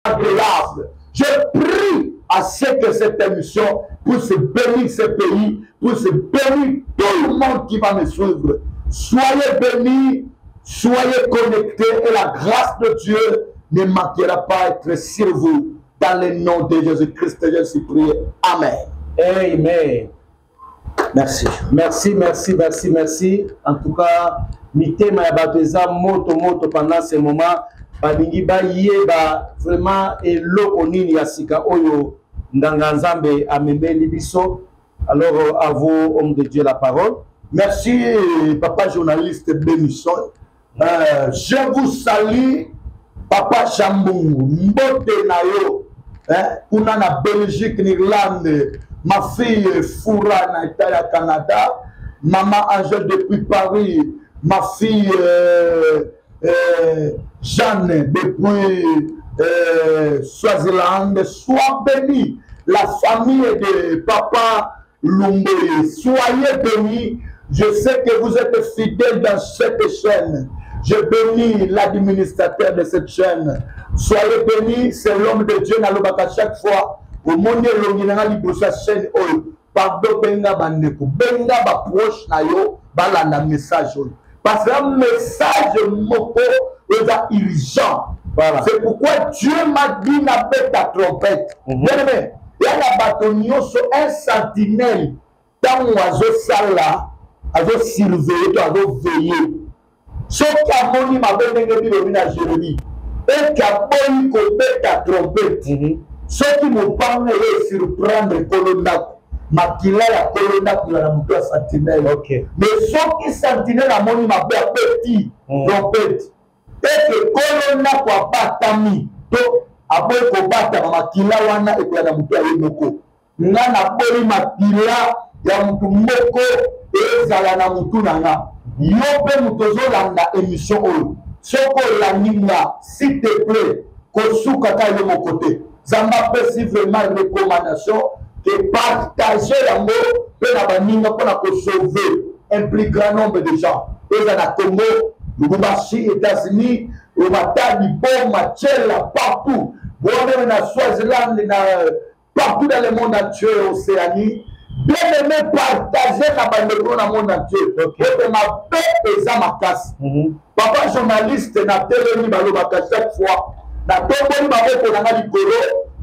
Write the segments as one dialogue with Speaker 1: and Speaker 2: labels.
Speaker 1: Agréable. Je prie à ce que cette émission puisse bénir ce pays, puisse bénir tout le monde qui va me suivre. Soyez bénis, soyez connectés et la grâce de Dieu ne manquera pas à être sur vous. Dans le nom de Jésus-Christ, je suis prié. Amen.
Speaker 2: Amen.
Speaker 1: Merci.
Speaker 2: Merci, merci, merci, merci. En tout cas, mitema ya bato eza moto moto pendant ce moment balingi bayeba vraiment eloko nini ya sika oyo nganga nzambe amemeli biso. Alors à vous, homme de Dieu, la parole.
Speaker 1: Merci, papa journaliste Bénisson. Je vous salue, papa Chambungu, mbote na yo, hein, kuna na Belgique, Irlande, ma fille Foura na État ya Canada, maman Angèle depuis Paris, ma fille Jeanne depuis Swaziland. Sois bénie, la famille de papa Lumboye. Soyez bénis. Je sais que vous êtes fidèles dans cette chaîne. Je bénis l'administrateur de cette chaîne. Soyez bénis, c'est l'homme de Dieu nalobaka chaque fois. Omoni elongi na nga liboso ya chaîne oyo. Pardon, benga bandeko, benga ba proche na yo, balanda message oyo. Parce que un message moko eza urgent.
Speaker 2: Voilà.
Speaker 1: C'est pourquoi Dieu m'a dit na beta trompette. Bien aimé, ya na bato nyonso un sentinelle ntango azosala, azosurveille to azoveille, soki amoni mabe ndenge bilobi na Jérémie eke aboyi kobeta trompette, soki mopanga eye surprendre kolo ndako, makila ya kolo ndako ezala na moto ya sentinelle. Mais soki sentinelle amoni mabe, abeti trompette eke kolo ndako abatami to aboyi kobatama, makila wana ekoya na moto ya ye moko. Nga naboyi makila ya motu moko ezala na motu na nga. Yo mpe moto ozolanda émission oyo, soki olandi nga, s'il te plaît, kosuka ka yo moko te. Nzambe apesi vraiment recommandation ke partage yango mpe na baninga mpona kosauver un plus grand nombre de gens. Eza na Congo, Lubumbashi, États-Unis, Matadi, Boma, Tshela, partout. Boameme na Swaziland, na partout dans le monde entier, Océanie. Bien aimé, partagez na bandeko na monde entier. Ete mabe eza makasi. Papa journaliste, na telemi balobaka chaque fois, natomboli maboko na nga likolo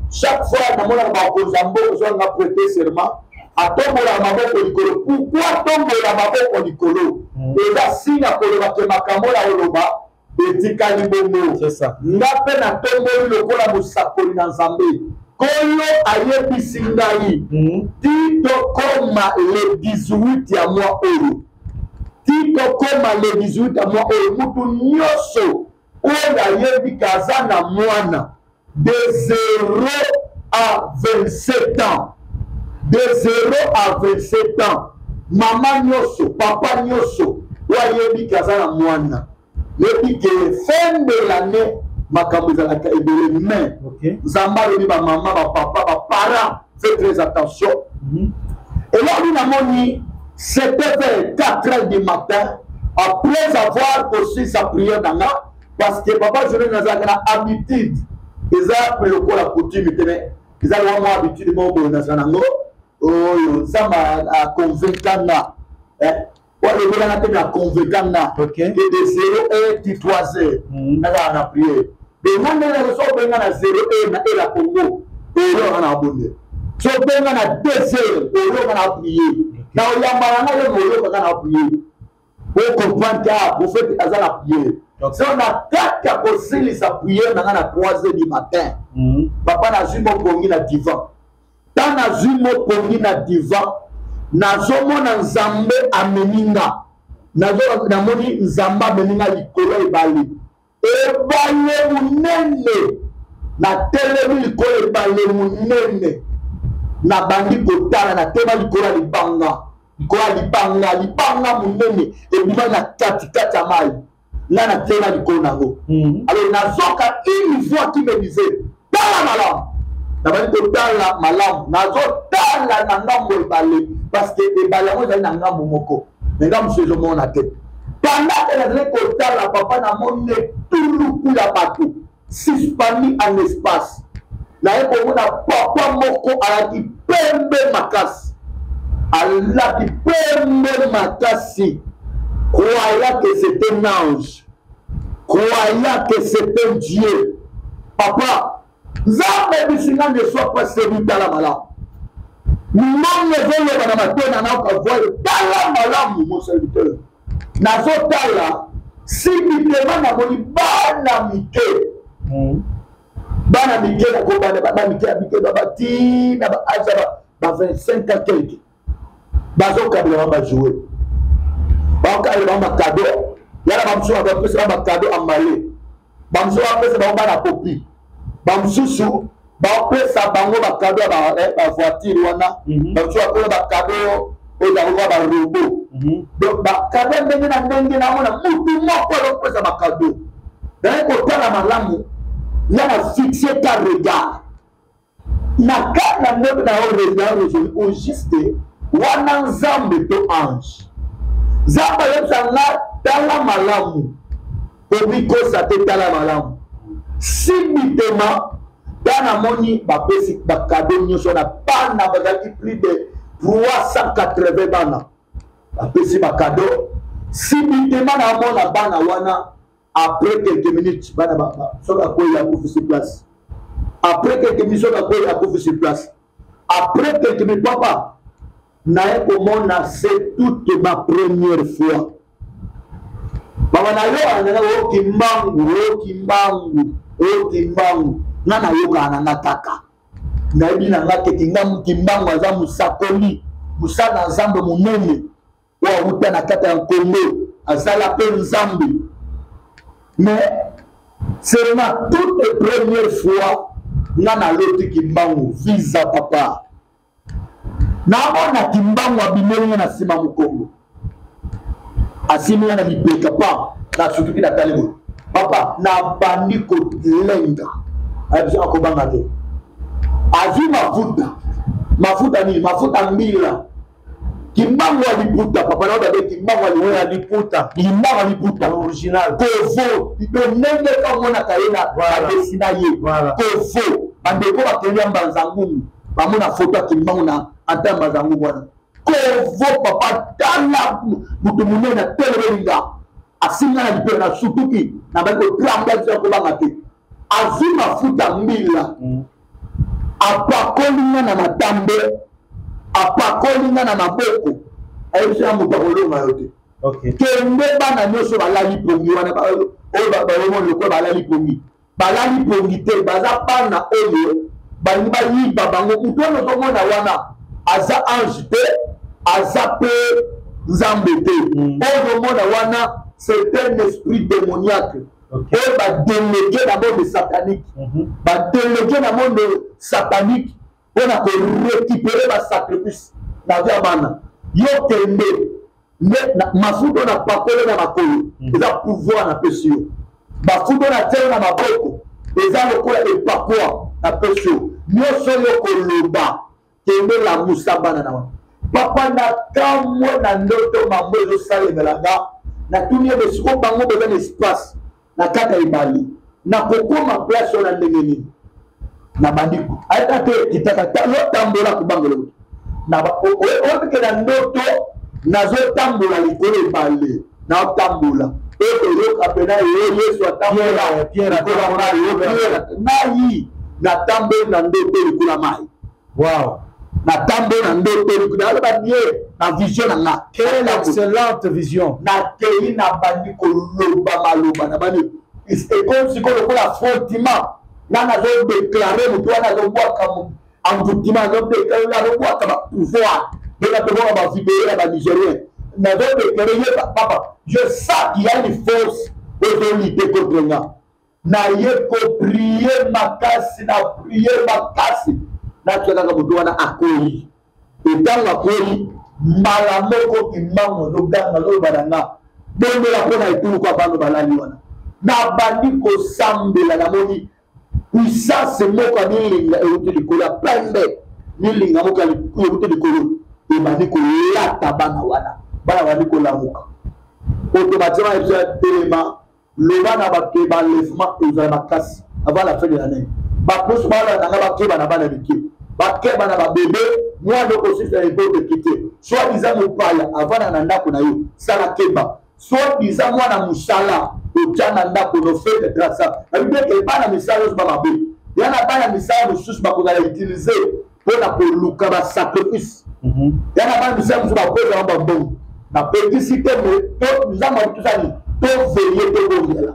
Speaker 1: chaque fois namonaka bakonzi ya mboka soki nga prêter serment, atombolaka maboko likolo. Pourquoi atombola maboko likolo? Eza signe ya koloba ke makambo ya koloba etikali bongo.
Speaker 2: C'est ça.
Speaker 1: Nga mpe natomboli lokola mosakoli na Nzambe. Kolo ayebisi ngai ti tokoma le 18 ya mwa oyo, ti tokoma le 18 ya mwa oyo, mutu nyonso oyo ayebi ke aza na mwana de 0 à 27 ans, de 0 à 27 ans, mama nyonso, papa nyonso oyo ayebi ke aza na mwana, yebi ke fin de l'année makambo ezalaka ebele. Mais Nzambe alobi bamama, bapapa, baparents, faites très attention. Eloko namoni, c'était vers 4 heures du matin, après avoir aussi sa prière na nga, parce que papa Julien nazalaka na habitude, eza lokola coutume te, mais eza lokola mwa habitude moko boye naza nango oyo Nzambe aconvainca nga, oyo alobelanga te, mais aconvainca nga que de 0 heure ti 3 heures nazala na prière. Benga ndenge nazo, so obenga na 0 heure na heure ya Congo, oyoka na abonde. So obenga na 2 heures, oyoka na prière na oyamba na ngai, yo oyoka na prière, ocomprendre que ah, prophète aza na prière. So na kati ya kosilisa prière na ngai na 3 heures du matin, papa, nazwi mopongi na divan. Ntango nazwi mopongi na divan, nazomona Nzambe amemi nga, namoni Nzambe amemi nga likolo ya ebale, ebale monene. Natelemi likolo ebale monene, nabandi kotala, natema likolo ya libanga, likolo ya libanga, libanga monene ebima na katikati ya mai, nga natema likolo nango. Alors nazoka une voix qui me disait: tala malamu. Nabandi kotala malamu, nazotala na ngambo ebale, parce que ebale yango ezali na ngambo moko, me ngambo mosusu ezomona te. Pendant que nazali kotala, papa, namoni etuluku ya bato. suspendu en espace. Naye komona papa moko alati pembe makasi, alati pembe makasi, croyant que c'est un ange, croyant que c'est un Dieu. Papa, Nzambe ebisi nga ne sois pas celui, tala malamu. Mbongo ezoloba na matoi na nayoka voix, tala malamu mon serviteur. Nazotala subitement namoni bana mike. Bana mike nakobanda bana mike ya mike babati na ba age ya ba 25 ans quelque. Bazokabela bango ba jouer. Bakabela bango ba cadeau. Yala ba mosusu bapesa bango ba cadeau emballé. Ba mosusu bapesa bango bana popi. Ba mosusu bapesa bango ba cadeau ya ba voiture wana. Ba mosusu bapesa ba cadeau oyo ezalaka ba robot. Donc ba cadeau ndenge na ndenge naomona mutu moko azopesa ba cadeau. Naye kotala malamu nga na fixe ka regard na ka na ndoto na raisonne au juste wana Nzambe to ange. Nzambe ayebisa nga tala malamu, komikosa te, tala malamu. Subitement ta namoni bapesi ba cadeau nyonso na bana bazalaki plus de 380 bana bapesi ba cadeau. Subitement namona bana wana après quelques minutes bana soki akwei akufi sur place. Après quelques minutes soki akwei akufi sur place. Après quelques minutes papa naye komona, c'est toute ma première fois. Baba na yo ananga o Kimbangu, o Kimbangu, o Kimbangu. Nga nayokaka na nga kaka. Nayebi na nga te Kimbangu aza mosakoli, mosala na Nzambe monene oyo awuta na kati ya Congo, azala mpe Nzambe. Mais c'est ma toute première fois nga naloti Kimbangu visa papa. Naomona Kimbangu abimeli nga na nsima mokongo, asimi nga na lipeka pa nasutuki natali boye papa, nabandi kolenga. Ayebisi akobanga te, azwi mafuta. Mafuta nini? Mafuta mbila. Kimbangu ya liputa papa, na odabe Kimbangu ya
Speaker 2: liputa,
Speaker 1: Kimbangu ya liputa
Speaker 2: original
Speaker 1: kovo. Donc ndenge ka omonaka ye na badesi na ye kovo, bandeko bakende ya Mbanza Ngungu bamona foto ya Kimbangu na ata ya Mbanza Ngungu wana kovo papa. Tala moto monene atelemeli nga, asimbi nga na lipeka, na sutuki na bandi kotrambla, biso akobanga te. Azwi mafuta mbila, apakoli nga na matambe, apakoli nga na maboko, ayebisi nga moto akolonga yo te. Kende bana nyonso balali pongi wana, oyo bayomona lokola balali pongi, balali pongi te, baza bana oyo balingi bayiba bango. Moto wana ozomona wana aza ange te, aza pe Nzambe te. Oyo ozomona wana c'est un esprit démoniaque. Oyo badélégué na monde satanique, badélégué na monde satanique mpona korécupérer basacrifice na vie ya bana. Yo kende nde mafuta oyo napakoli na makolo eza pouvoir napesi yo, mafuta oyo natieli na maboko eza lokola epakwa napesi yo, nyonso yo koloba kende lamusa bana na wana. Papa, na kamwe na ndoto mambo ezosalemela nga, natuni ye besiko bango boza na espace na kati ya ebale, nakokoma place oyo na ndenge nini? Na bandi ayaka te kitaka yotambola kobangela moto oyebike na ndoto nazotambola likolo ebale, naotambola oyo toyoka mpena yo Yesu atambola ngai, natamboli na ndoto likolo ya mai.
Speaker 2: Wow.
Speaker 1: Natamboli na ndoto, naloba bien na vision na nga.
Speaker 2: Quelle excellente vision.
Speaker 1: Nakei nabandi koloba maloba, nabandi ekomi sikoyo lokola frottement nga nazodeklare moto wana azobwaka envoûtement, azodeklare, azobwaka bapouvoir ndenge tomona bavideo ya banigérien. Nazodeklare ye papa, je sens qu'il y a une force ozolite contre nga. Naye koprie makasi, na prie makasi, natia kaka moto wana akwei. Etango akwei mbala moko, Kimbangu azoganga, azoloba na nga, bondela mpo na etuluku ya bano balali wana. Nabandi kosambela, namoni puissance moko ya milinga euti likolo ya pembe, milinga moko euti likolo ebandi kolata bana wana, bana bandi kolamuka automatiquement. Biso ya telema, loba na bato, balèvement ezala makasi. Avant la fin de l'année, bato nyonso balanda nga, bakeba na bana mike, bakeba na babebe. Mwana okosisa ebote kite, soit disant mopaya avanda na ndako na yo, sala keba. Soit disant mwana mosala otya na ndako no fete trasa nayebi eke bana misala nyonso bamabe ya na bana misala mosusu bakozala utilize mpo na koluka basacrifice. Ya na bana misala mosusu bakozala bambongo. Napekisi te, me to Nzambe abitusani toveye, tobondela.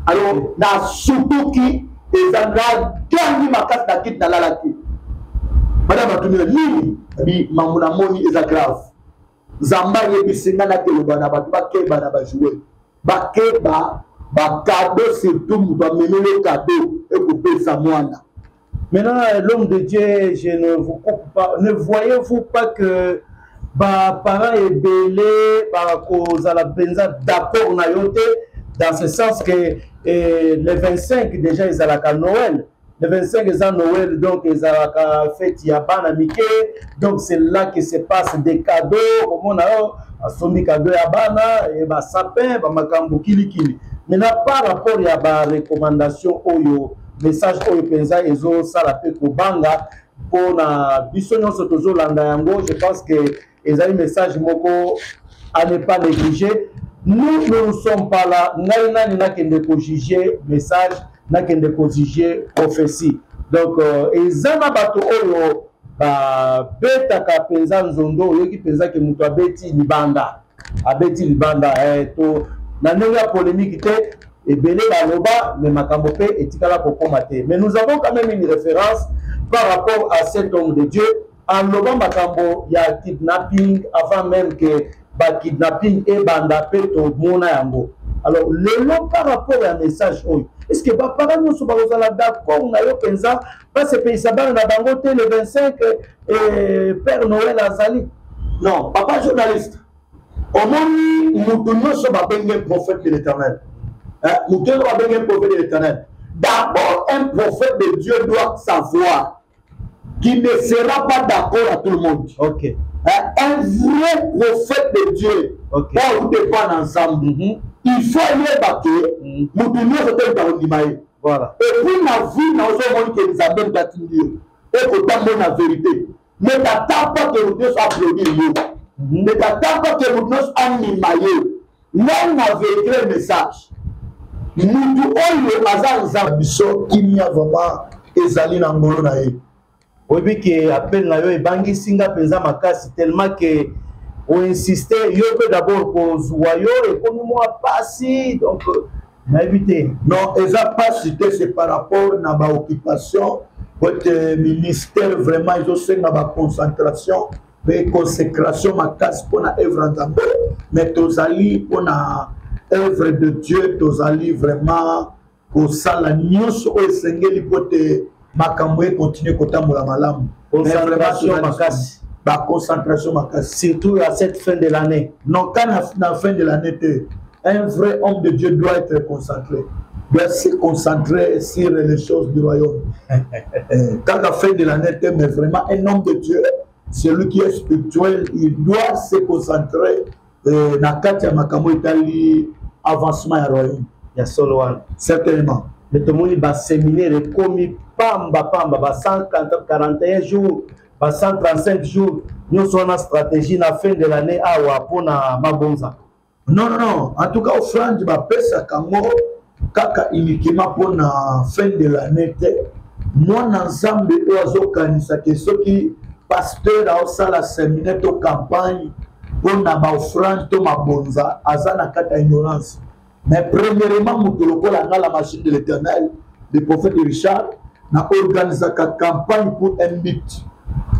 Speaker 1: Alors nasutuki, eza nagangi makasi na kiti nalalaki. Madame atumina nini? Abi mambo namoni eza grave. Nzambe ayebisi ngai nakeloba na bato bakeba na bajoue, bakeba bakado, surtout moto amemeli kado ekopesa mwana.
Speaker 2: Maintenant, l'homme de Dieu, je ne vous coupe pas. Ne voyez-vous pas que ba parents ebele bakozala mpenza d'accord na yo te, dans ce sens que le 25 déjà ezalaka Noël? Le 25 eza Noël, donc ezalaka fête ya bana mike, donc c'est là que se passe des cadeaux. Komona yo asombi cadeau ya bana e basapin, bamakambo kilikili. Maintenant, par rapport ya barecommandation oyo, message oyo mpenza ezosala mpe kobanga mpona biso nyonso tozolanda yango, je pense que ezali message moko à ne pas négliger. Nous, nous ne sommes pas là. Ngai nani nakende kojuge message, nakende kojuge prophétie? Donc eza na bato oyo babetaka mpenza nzondo, oyoki mpenza ke moto abeti libanda, abeti libanda to na ndenge ya polémique te. Ebele baloba, mais makambo mpe etikala kokóma te. Mais nous avons quand même une référence par rapport à cet homme de Dieu. Aloba makambo ya kidnapping avant même que bakidnapping ebanda, mpe tomona yango. Alors lelo, par rapport ya message oyo, est ce que baparent nyonso bakozala d'accord na yo mpenza basepelisa bana na bango te le 25, Père Noël azali?
Speaker 1: Non, papa journaliste, omoni, moto nyonso babenge prophète de l'Éternel, moto nyonso babenge prophète de l'Éternel, d'abord un prophète de Dieu doit savoir qu'il ne sera pas d'accord à tout le monde. Un vrai prophète de Dieu, oyo dépend ensemble, il faut yeba ke moto nyonso te moto akondima ye. Et puis na vie na ozomoni ke Nzambe moto atindi yo, ekotambola na vérité. Mais t'attends pas que moto nyonso applaudir yo, mais t'attends pas que moto nyonso andima yo. Ngai na véhicule message, mutu oyo aza Nzambe biso kimia vraiment ezali na ngolo na ye.
Speaker 2: Oyebi ke appel na yo ebangisi nga mpenza makasi, tellement ke oinsiste yo mpe d'abord kozwa yo ekomi mwa pasi, donc nayebi te.
Speaker 1: Non, eza pasi te, c'est par rapport na baoccupation, po ete ministère vraiment ezosenga baconcentration mpe consécration makasi mpona œuvre ya Nzambe. Mais tozali mpona œuvre de Dieu, tozali vraiment kosala nyonso oyo esengeli mpo te makambo ekontinue kotambola malamu.
Speaker 2: Concentration makasi.
Speaker 1: Baconcentration makasi.
Speaker 2: Surtout à cette fin de l'année.
Speaker 1: Non, quand na fin de l'année te. Un vrai homme de Dieu doit être concentré, doit se concentrer sur les choses du royaume. Kaka fin de l'année te, mais vraiment un homme de Dieu, celui qui est spirituel, il doit se concentrer na kati ya makambo etali avancement ya royaume.
Speaker 2: Ya solo wana.
Speaker 1: Certainement.
Speaker 2: Mais tomoni baséminaire ekomi pamba pamba, ba 141 jours, ba 135 jours, nyonso wana stratégie na fin de l'année awa mpona mabonza.
Speaker 1: Non, non, non, en tout cas offrande bapesaka yango kaka uniquement mpona fin de l'année te. Mwana Nzambe oyo azokanisa ke soki pasteur aosala séminaire to campagne mpona baoffrande to mabonza, aza na kati ya ignorance. Mais premièrement, moto lokola nga, la machine de l'Éternel, le prophète Richard, na organisaka campagne pour un but,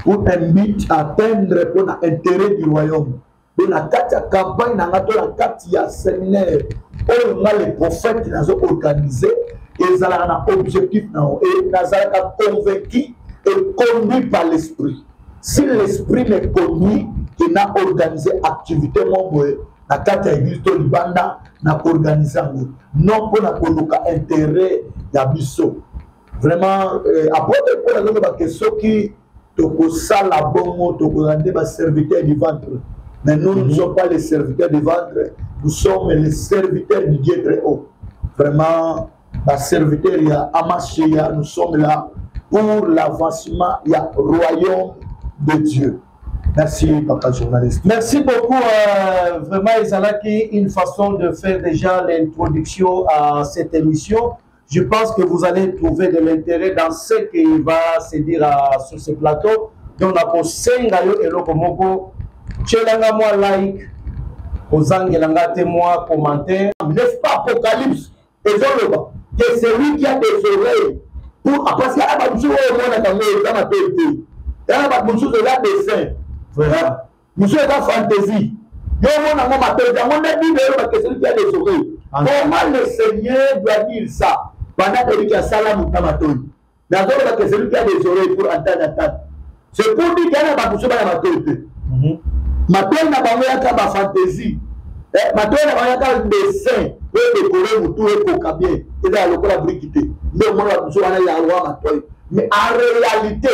Speaker 1: pour un but atteindre, mpona intérêt du royaume. Mpe na kati ya campagne na nga to na kati ya séminaire oyo nga le prophète nazo organise, ezalaka na objectif na yango e nazalaka convaincu et conduit par l'esprit. Si l'esprit me conduit ke na organise activité mo boye na kati ya église to libanda, na koorganize yango non mpona koluka intérêt ya biso. Vraiment, apôtre mpo nazoloba ke soki tokosala bongo, tokozala nde baserviteur du ventre. Mais nous, nous ne sommes pas les serviteurs du ventre, nous sommes les serviteurs du Dieu très haut, vraiment. Baserviteur ya Amasheya, nous sommes là pour l'avancement ya royaume de Dieu. Merci, papa journaliste.
Speaker 2: Merci beaucoup. Vraiment, ezalaki, une façon de faire déjà l'introduction à cette émission. Je pense que vous allez trouver de l'intérêt dans ce qu'il va se dire sur ce plateau. Donc, nakosenga yo eloko moko, tielanga mwa like, kozangelanga te mwa commentaire.
Speaker 1: N'est-ce pas Apocalypse ezoloba que celui qui a des oreilles pour, parce que aya bato mosusu oyo omonaka yango eza mabe te, aya bato mosusu eza dessin, mosusu eza fantaisie, yo omona yango mabe te. Yango nde Bible eloba que celui qui a des oreilles. Comment le Seigneur doit dire ça pendant que lui asala moto na matoi? Nazoloba que celui qui a des oreilles pour entendre, entendre. C'est pour dire qu'il y a bato mosusu bana matoi te, matoi na bango yaka bafantaisie, matoi na bango yaka dessin oyo décorer motu ekoka bien, ezala lokola briki te. Nde omona bato mosusu wana ya roi matoi, mais en réalité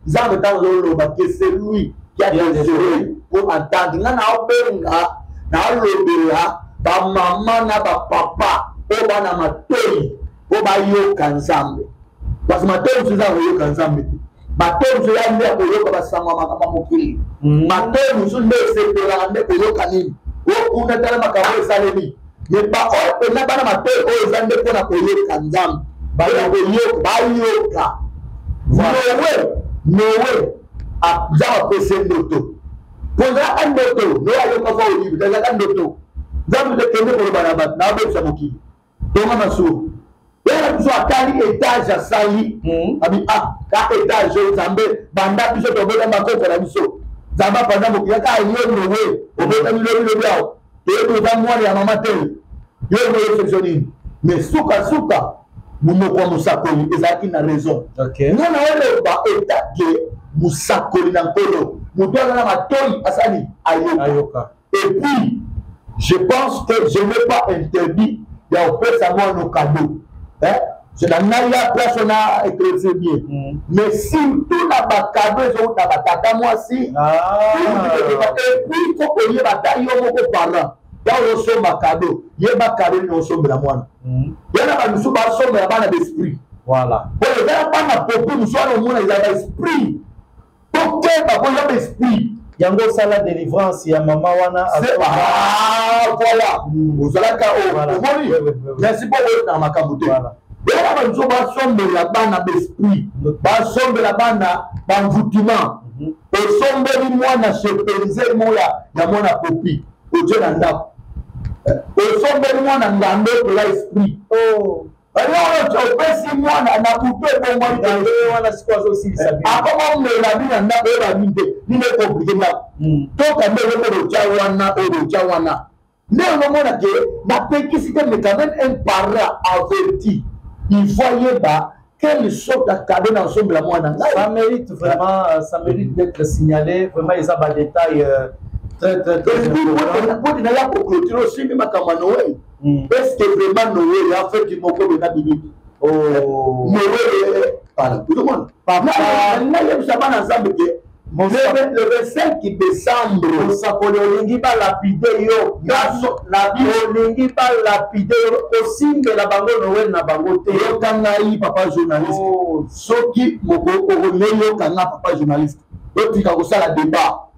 Speaker 1: Nzambe ntango ozoloba que c'est lui qui a des oreilles pour entendre, nga naobenga, naolobela bamama na bapapa oyo bana matoi mpo bayoka Nzambe, parce que matoi mosusu eza koyoka Nzambe te. Matoi mosusu eza nde ya koyoka basango ya makambo ya mokili. Matoi mosusu nde esepelaka nde koyoka nini oyo kuna, tala makambo esalemi. Me baoyo mpenza bana matoi oyo eza nde mpona koyoka Nzambe, mpona koyoka, bayoka. Noé, Nzambe apesi ndoto, mpo ezalaka ndoto. Noé ayoka fa olive, ezalaka ndoto. Nzambe te, kende koloba na bato, naobebisa mokili, tonga masuwa. Yala biso atali étage asali, abi ah, ka étage oyo Nzambe, banda biso tobota bakoko na biso, Nzambe apanza mokili, kaka yo Noé obotami lobilobi awa, toyebi oza mwana ya mama te, yo oyebisa biso nini? Mais sukasuka monoko ya mosakoli ezalaki na raison. Nga na oloba etake mosakoli na Nkolo, moto aza na matoi asali ayoka. Et puis je pense que je n'ai pas interdit ya kopesa mwana cadeau, hein? Na ngai ya place wana éclaircir bien, mais surtout na bacadeau ezouta batata mwasi. Et puis faut koyeba ata yo moko parent, ntango osomba cadeau, yeba cadeau nini osombela mwana. Yana bamisusu basombela bana d'esprit. Po eza bana popi mosu wana omona eza baesprit, tokeba po eza baesprit.
Speaker 2: Yango osala délivrance ya mama wana.
Speaker 1: Voilà, ozalaka omoni, merci mpo oyokaka makambo te. Bena bamisusu basombela bana baesprit, basombela bana bamvutima. Osombeli mwana chimpanzé mo ya mwana popi, otie na ndako. Osombeli mwana ngando ola esprit opesi mwana na butu, ebongwani, akoma omela bi na ndako, oyeba nini te, nini ecompliquer ndako. Toka nde eloko otya wana, oyo otya wana nde ozomona ke napekisi te, mais quand même un parent averti, il faut ayeba quelle sorte ya cadeau na osombela mwana ngai.
Speaker 2: Ça mérite vraiment, ça mérite d'être signalé vraiment, eza badétail très très très.
Speaker 1: Poti naya koclôturer, osimbi makambo ya Noël. Est ce que vraiment Noël ya feti moko bena bibibi? Noël, voilà, ozomona, nayebisa bana Nzambe ke le 25 décembre.
Speaker 2: Mosakoli, olingi balapider yo, olingi balapider yo, osimbela bango Noël na bango te.
Speaker 1: Yoka ngai, papa journaliste. Soki moko okoneyoka nga, papa journaliste, otika kosala débat.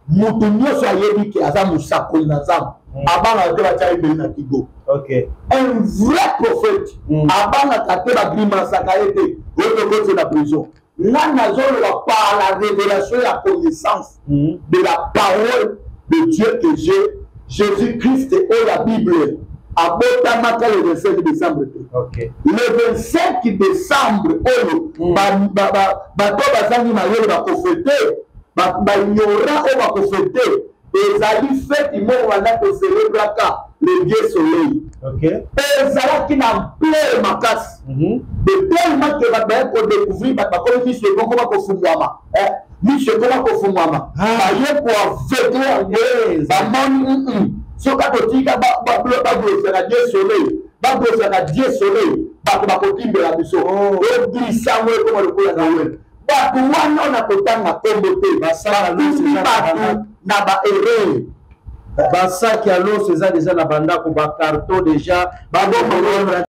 Speaker 1: Moto nyonso ayebi ke aza mosakoli na Nzambe, abangaka te batya ebele na kigo. Un vrai prophète abangaka te, bagrimasaka ye te oyo tokoti na prison. Nga nazoloba par la révélation ya connaissance de la parole de Dieu que j'ai, Jésus Christ oyo ya Bible abotamaka le 25 décembre te. Le 25 décembre oyo bato bazangi mayele bakofêter, baignora oyo bakofêter, ezali feti moko banda kocélébraka le dieu soleil. Ezalaki na ampleur makasi de tellement ke bato baye kodécouvrir, bato bakomi miso ebongo bakofungwama, miso ekoma kofungwama, baye koaveugler yango, bamoni soki atotika baglorifiaka dieu soleil, baglorifiaka dieu soleil, bato bakotimbela biso oglisango ekoma lokola Noël. Bato wana oyo na kotanga nkombo te, batumbi bato na baerreur.
Speaker 2: Basaki ya loso eza deja na bandako, bacarton deja.
Speaker 1: Babomba.